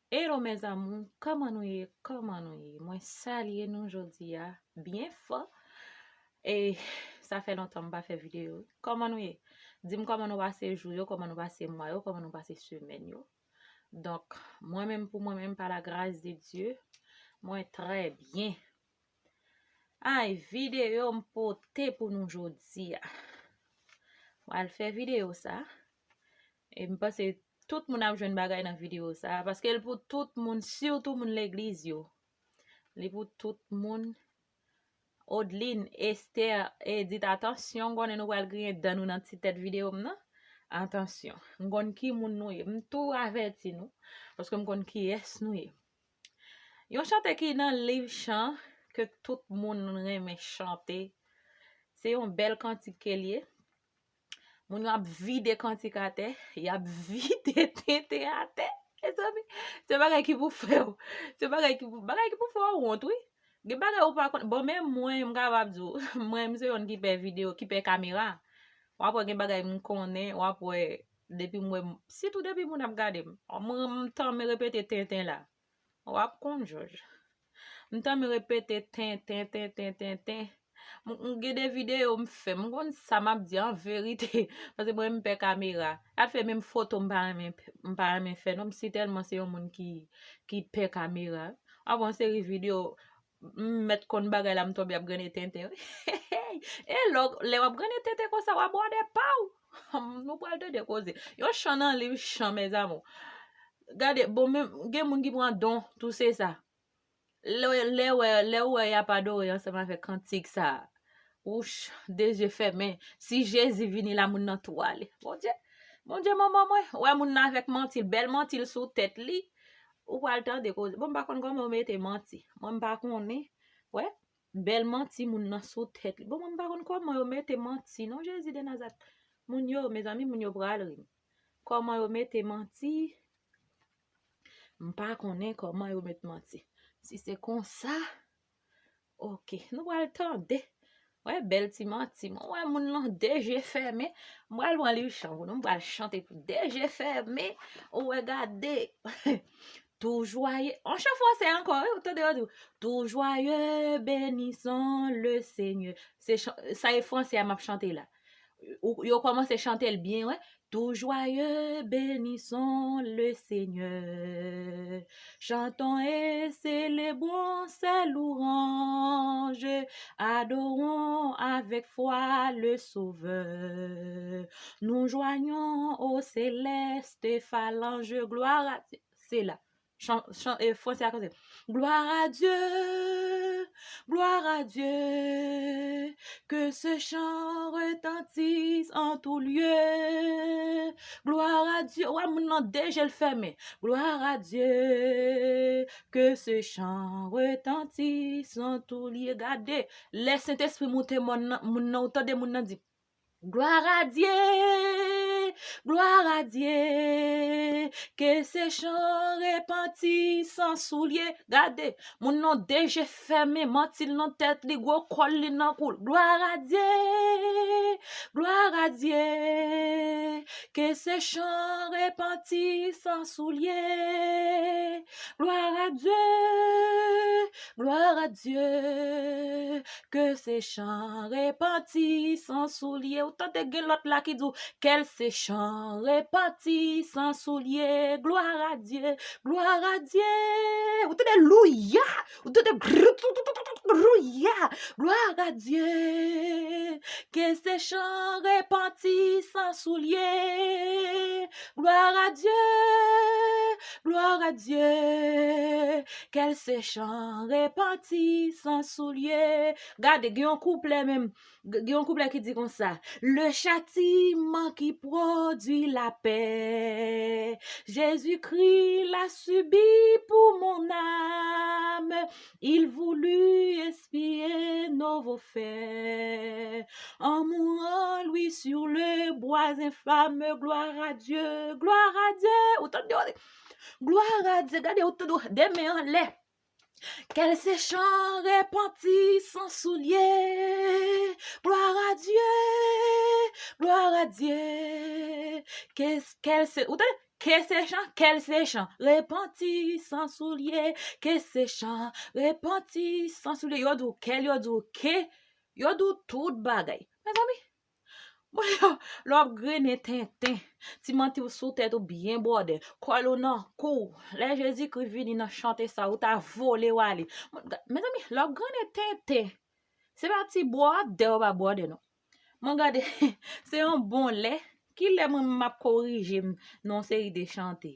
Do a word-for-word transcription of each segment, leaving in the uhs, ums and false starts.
Hello mes amours, kòman nou ye? Kòman nou ye? Mwen salye nou jodi a byen fò. E sa fè lontan m pa fè videyo. Kòman nou ye? Di m kòman nou pase jou yo, kòman nou pase mwa yo, kòman nou pase semèn yo. Donk, mwen menm pou mwen menm, pa la gras de Dye, mwen trè byen. Ay, videyo m pote pou nou jodi a. Mwen al fè videyo sa. E m panse tout moun ap jwenn bagay nan videyo sa, paske l pou tout moun, sitou moun legliz yo. Li pou tout moun. Odline, Esther, Edith, atansyon, m konnen nou pral griyen dan nou nan ti tèt videyo m nan. Atansyon, m konn ki moun nou ye. M tou avèti nou, paske m konn kiyès nou ye. Yon chante ki nan liv chan, ke tout moun renmen chante. Se yon bèl kantik ke l ye. Moun yo ap vide kantik atè, y ap vide tenten atè. Mezanmi, se bagay ki pou fè w, se bagay ki pou, bagay ki pou fè w wont, wi. Gen bagay ou pa konn. Bon, men mwen, m kapab di w, mwen, m se youn ki pè videyo, ki pè kamera. W ap wè gen bagay m konnen, w ap wè, depi m wè, sitou depi moun ap gade m. Mwen, m tanmen repete tenten la. W ap konn, Jòj. M tanmen repete tenten, tenten, tenten. M, m gen de videyo m fè, m konn sa m ap di an verite. Paske mwen, m pè kamera. Sa fè menm foto m pa renmen, m pa renmen fè non. M si tèlman se yon moun ki, ki pè kamera. W ap wè yon seri videyo, m mèt konn bagay la, m tonbe ap grennen tenten, wi. E lè, lè w ap grennen tenten konsa, w ap bwè de pa w. Nou pral tande koze. Yon chan nan liv chan, mes amours. Gade, bon, men gen moun ki pran don, tou se sa. Lè, lè wè, lè w wè y ap adore ansanm avèk kantik sa. Wouch, de zye fèmen. Si Jezi vini la, moun nan tou ale. Bondye, Bondye, manman mwen, wè moun nan avèk manti l, bèl manti l sou tèt li. Ou pral tande koze. Bon, m pa konn kòman yo mete manti. Mwen, m pa konnen. Wè, bèl manti moun nan sou tèt li. Bon, mwen, m pa konn kòman yo mete manti, non, Jezi de Nazarèt. Moun yo, mezanmi, moun yo pral ri m. Kòman yo mete manti? M pa konnen kòman yo met manti. Si se konsa, oke, nou pral tande. Wè, bèl ti manti. Mwen wè moun nan de je fèmen. M pral pran liv chan pou nou. M pral chante pou de je fèmen. Ou wè, gade. Tou jwaye. An chan fransè ankò, wi, ou tande yo di w, tou jwaye, benison le Senyè. Se chan, sa e fransè a m ap chante la. Ou, yo kòmanse chante l byen, wè. Tout joyeux, bénissons le Seigneur. Chantons et célébrons ses louanges. Adorons avec foi le Sauveur. Nous joignons aux célestes phalanges. Gloire à Dieu. Se la. Chan, chan, e, fransè a kòmanse. Gloire à Dieu, gloire à Dieu, que ce chant retentisse en tout lieu. Gloire à Dieu. Wè, moun nan de je l fèmen. Gloire à Dieu, que ce chant retentisse en tout lieu. Gade, lè Sentespri moute moun nan, moun nan, ou tande moun nan di, gloire à Dieu, gloire à Dieu, que ce chant retentisse en tout lieu. Gade, moun nan de je fèmen, manti l nan tèt li, gwo kòl li nan kou l. Gloire à Dieu, gloire à Dieu, que ce chant retentisse en tout lieu. Gloire à Dieu, gloire à Dieu, que ce chant retentisse en tout lieu. Ou tande gen lòt la ki di w, que ce chant retentisse en tout lieu. Gloire à Dieu, gloire à Dieu. Ou tande louya. Ou tande louya. Gloire à Dieu, que ce chant retentisse en tout lieu. Gloire à Dieu, gloire à Dieu, que ce chant retentisse en tout lieu. Gade, gen yon kouplè menm. Gen yon kouplè ki di konsa, le châtiment qui produit la paix, Jésus-Christ l'a subi pour mon âme. Il voulut expier nos faits en mourant, lui, sur le bois infâme. Gloire à Dieu, gloire à Dieu. Ou tande, gloire à Dieu. Gade, ou tande, de men anlè. Que ce chant retentisse en tout lieu. Gloire à Dieu, gloire à Dieu. Que, que ce, ou tande? Ke se chan, kèl se chan, repanti san soulye, ke se chan, repanti san soulye. Yo di w kèl, yo di w ke, yo di w tout bagay. Mezanmi, bon, lè w ap grennen tenten, ti manti w sou tèt ou byen bwòdè, kòl ou nan kou w. Lè Jezikri vini nan chante sa, ou ta vole w ale. Mezanmi, lè w ap grennen tenten, se pa ti bwòdè ou pa bwòdè non. Mwen gade, se yon bon lè. Ki lè mwen m ap korije m nan yon seri de chante?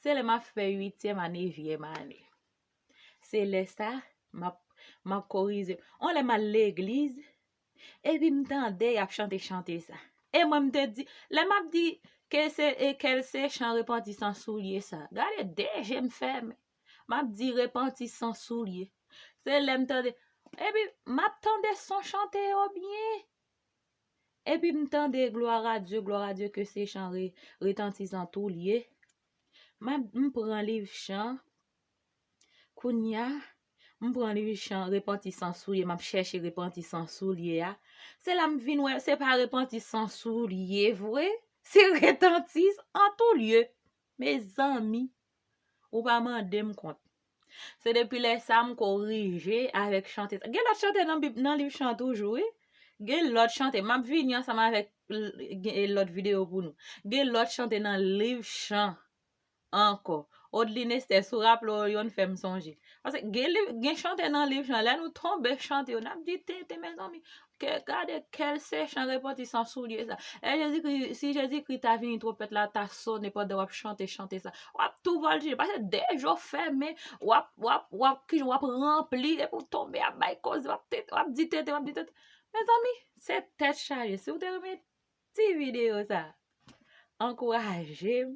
Se lè m ap fè uityèm a nevyèm ane. Se lè sa, m ap, m ap korije. On lè m al legliz, epi m tande y ap chante chante sa. E mwen m te di, lè m ap di ke se, e kèl se chan repanti san soulye sa. Gade de je m fèmen. M ap di repanti san soulye. Se lè m tande, epi m ap tande son chante yo byen. Epi m tande gloire à Dieu, gloire à Dieu, ke se chan re, retanti san soulye. M ap, m pran liv chan. Kounye a, m pran liv chan repanti san soulye, m ap chèche repanti san soulye a. Se la m vin wè, se pa repanti san soulye vre, se retanti an tou lye. Mezanmi, ou pa mande m kont. Se depi lè sa m korije avèk chante sa. Gen lòt chante nan Bib, nan liv chan toujou, wi. Gen lòt chante. M ap vini ansanm avèk l-, gen lòt videyo pou nou. Gen lòt chante nan liv chan ankò. Odline Esther, si w raple w, youn fè m sonje. Paske gen liv, gen chante nan liv chan. Lè nou tonbe chante yo, n ap di tenten, mezanmi. Ke gade kèl se chan repanti san soulye sa. E Jezikri, si Jezikri ta vini, twonpèt la ta sonnen pandan w ap chante chante sa. W ap tou vòltije. Paske de je w fèmen, w ap, w ap, w ap, ki, w ap ranpli, epi w tonbe ap bay koze, w ap tenten, w ap di tenten, w ap di tenten. Mezanmi, se tèt chaje. Si w te renmen ti videyo sa, ankouraje m,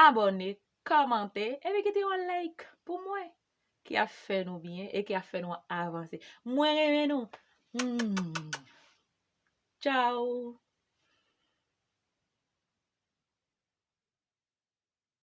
abòne, kòmante, epi kite yon like pou mwen, ki ap fè nou byen e ki ap fè nou avanse. Mwen renmen nou. Hmm. Tchao.